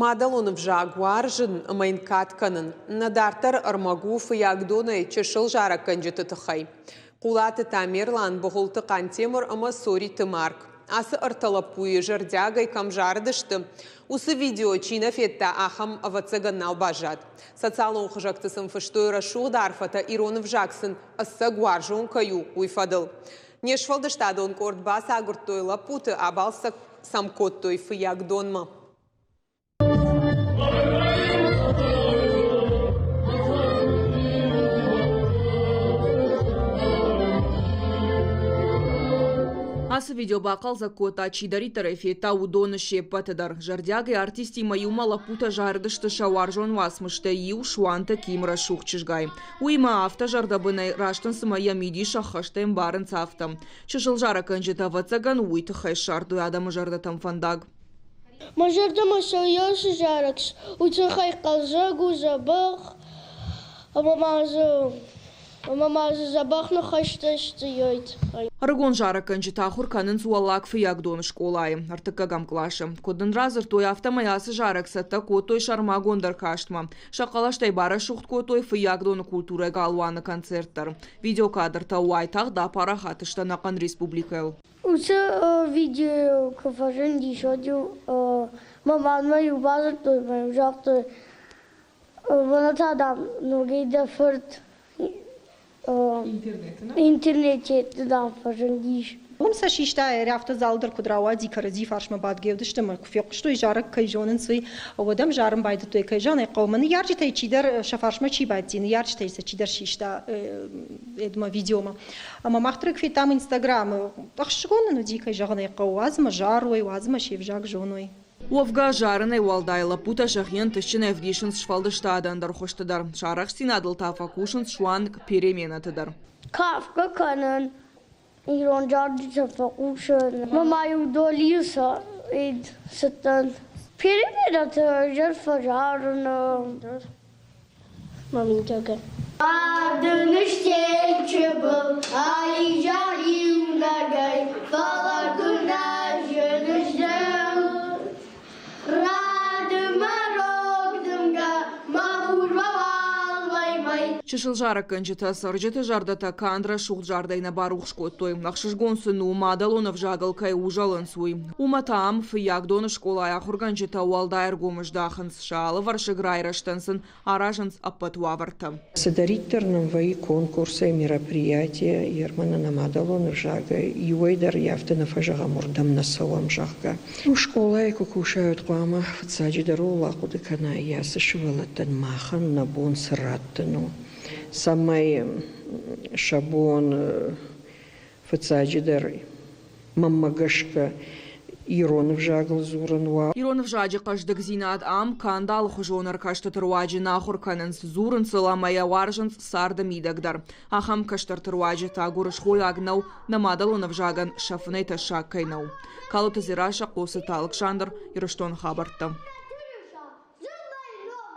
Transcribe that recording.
Мадӕлон ӕвзаг уарзын ӕмӕ йын кад кӕнын. Нӕ дарддӕры ӕрмӕг у Фыййагдонӕй чысыл зарӕггӕнджыты тыххӕй. Хъулаты Тамерлан, Быгъуылты Хъантемыр ӕмӕ Цориты Марк. Ацы ӕртӕ лӕппуйы зӕрдиагӕй кӕм зарыдысты, уыцы видео чи нӕ федта, ахӕм, ӕвӕццӕгӕн, нал баззад. Социалон хызӕгты сын фыстой рӕсугъд арфӕтӕ, ирон ӕвзаг сын ӕцӕг уарзон кӕй у, уый фӕдыл. Не сфӕлдыстадон къорд бацагуырдтой лӕппуты, абалц сӕм кодтой Фыййагдонмӕ. Ацы видео бахъӕлдзӕг кодта, чидӕриддӕр ӕй федта, уыдоны се ппӕты дӕр. Зӕрдиагӕй артистимӕ иумӕ лӕппутӕ зарыдысты сӕ уарзон уацмыстӕй иу Суанты Ким рӕсугъд чызгӕй. Уыимӕ афтӕ зӕрдӕбынӕй, раст ын цыма йӕ мидис ӕххӕстӕй ӕмбарынц, афтӕ. Чысыл зарӕггӕнджытӕ, ӕвӕццӕгӕн, уый тыххӕй ссардтой адӕмы зӕрдӕтӕм фӕндаг. Мӕ зӕрдӕмӕ цӕуы зарӕг, уый тыххӕй хъӕлдзӕг у, дзӕбӕх, ӕмӕ ма дзы ӕмӕ ма дзы дзӕбӕх ныхӕстӕ сты йой тыххӕй. Ӕрыгон зарӕггӕнджытӕ ахуыр кӕнынц Уӕллаг Фыййагдоны скъолайы ӕртыккӕгӕм къласы. Куыд нын радзырдтой, афтӕмӕй ацы зарӕг цӕттӕ кодтой сӕрмагонд ӕркастмӕ. Сӕ хъӕлӕстӕй барӕсугъд кодтой Фыййагдоны культурӕйы галуаны концерт дӕр. Видеокадртӕ уайтагъд апарахат сты ӕнӕхъӕн республикӕйыл. Уыцы видео куы фӕзындис, уӕд-иу мӕ мадмӕ-иу бадзырдтой ӕмӕ-иу загътой, мӕнӕ та, дам, ногӕй дӕ фырт интернеты, дам, фӕзындис. Уым сӕ систа, ӕрӕфты зал дӕр куыд рауади, кӕрӕдзи фарсмӕ бадгӕ уыдысты ӕмӕ куы фехъуыстой зарӕг кӕй зонынц, уый, уӕд ӕм зарын байдыдтой, кӕй зӕгъын ӕй хъӕуы. Мӕ ныййарджытӕй чидӕр сӕ фарсмӕ чи бадти, ныййарджытӕй сӕ чидӕр систа эдмӕ видеомӕ. Ӕмӕ мах дӕр федтам Инстаграмы. Ӕхсызгон нын уыди, кӕй зӕгъын ӕй хъӕуы, уадз ӕмӕ зарой, уадз ӕмӕ се взаг зоной. Уӕвгӕ, зарынӕй уӕлдай лӕппутӕ сӕхи ӕнтыстджынӕй ӕвдисынц сфӕлдыстады ӕндӕр хуызты дӕр, сӕ арӕхстдзинадыл та фӕкусынц суанг переменӕты дӕр. Кафгӕ кӕнын, ирон зарджытӕ фӕхъусын. Мӕ ма-иу долийы цыдтӕн. Переменӕты ӕз фӕзарын. Мамитӕгӕн. Адыныстечы был айзӕр иунӕгӕй, фӕлӕ куы нӕ зыныс дӕу. Радымӕ рог дымгӕ, мӕ хурмӕ уалвӕй-мӕй. Чысыл зарӕггӕнджытӕ цӕрджыты зӕрдӕтӕ канд рӕсугъд зардӕй нӕ барухс кодтой. Ӕхсызгон сын у, мадӕлон ӕвзагыл кӕй узӕлынц, уый. Уымӕ та ам Фыййагдоны скъолайы ахуыргӕнджытӕ уӕлдай ӕргом здахынц, сӕ алывӕрсыг райрӕзтӕн сын аразынц ӕппӕт уавӕртӕ. Цыдӕриддӕр нын вӕййы конкурсӕй, мероприятие, ермӕ нӕ мадӕлон ӕвзагӕй иуӕй дӕр афтӕ нӕ фӕзӕгъӕм, уырдӕм нӕ цӕуӕм, зӕгъгӕ. Скъолайы куы кусай, уӕд хъуамӕ фыццаджыдӕр ууыл ахъуыды кӕнай, ацы сывӕллӕттӕн махӕн нӕ бон цы раттын у, цӕмӕй сӕ бон фыццаджыдӕр мӕнмӕ гӕсгӕ ирон ӕвзагыл дзурын уа. Ирон ӕвзаджы хъӕздыгдзинад ам канд алыхуызон ӕркастыты руаджы нӕ ахуыр кӕнынц, дзурынц ыл ӕмӕ йӕ уарзынц царды мидӕг дӕр. Ахӕм кӕстӕрты руаджы та гуырысхойаг нӕу, нӕ мадӕлон ӕвзагӕн сӕфынӕй тӕссаг кӕй нӕу. Калоты Дзерассӕ, Хъоцыты Алыксандр, Ирыстоны хабӕрттӕ.